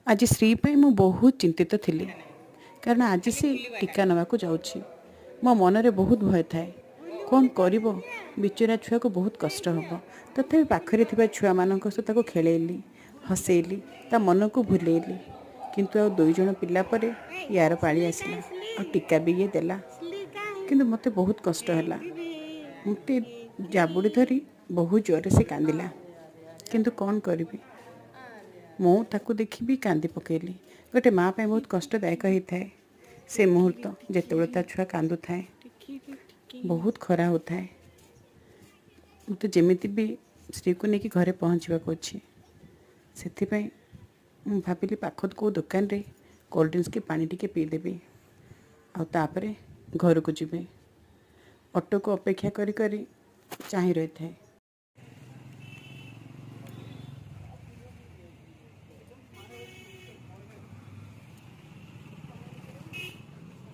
ଆଜି ଶ୍ରୀ ପାଇଁ ମୁଁ ବହୁତ ଚିନ୍ତିତ ଥିଲି, କାରଣ ଆଜି ସେ ଟୀକା ନେବାକୁ ଯାଉଛି। ମୋ ମନରେ ବହୁତ ଭୟ ଥାଏ, କ'ଣ କରିବ, ବିଚରା ଛୁଆକୁ ବହୁତ କଷ୍ଟ ହେବ। ତଥାପି ପାଖରେ ଥିବା ଛୁଆମାନଙ୍କ ସହ ତାକୁ ଖେଳେଇଲି, ହସେଇଲି, ତା ମନକୁ ଭୁଲେଇଲି। କିନ୍ତୁ ଆଉ ଦୁଇ ଜଣ ପିଲା ପରେ ୟାର ପାଳି ଆସିଲା ଆଉ ଟୀକା ବି ଇଏ ଦେଲା, କିନ୍ତୁ ମୋତେ ବହୁତ କଷ୍ଟ ହେଲା। ମୋତେ ଜାବୁଡ଼ି ଧରି ବହୁତ ଜୋରରେ ସେ କାନ୍ଦିଲା। କିନ୍ତୁ କ'ଣ କରିବି, ମୁଁ ତାକୁ ଦେଖି ବି କାନ୍ଦି ପକେଇଲି। ଗୋଟେ ମା' ପାଇଁ ବହୁତ କଷ୍ଟଦାୟକ ହେଇଥାଏ ସେ ମୁହୂର୍ତ୍ତ, ଯେତେବେଳେ ତା ଛୁଆ କାନ୍ଦୁଥାଏ। ବହୁତ ଖରା ହେଉଥାଏ। ମୋତେ ଯେମିତି ବି ଶ୍ରୀକୁ ନେଇକି ଘରେ ପହଞ୍ଚିବାକୁ ଅଛି। ସେଥିପାଇଁ ମୁଁ ଭାବିଲି ପାଖ କେଉଁ ଦୋକାନରେ କୋଲ୍ଡ ଡ୍ରିଙ୍କସ୍ କି ପାଣି ଟିକେ ପିଇଦେବି ଆଉ ତାପରେ ଘରକୁ ଯିବି। ଅଟୋକୁ ଅପେକ୍ଷା କରି କରି ଚାହିଁ ରହିଥାଏ।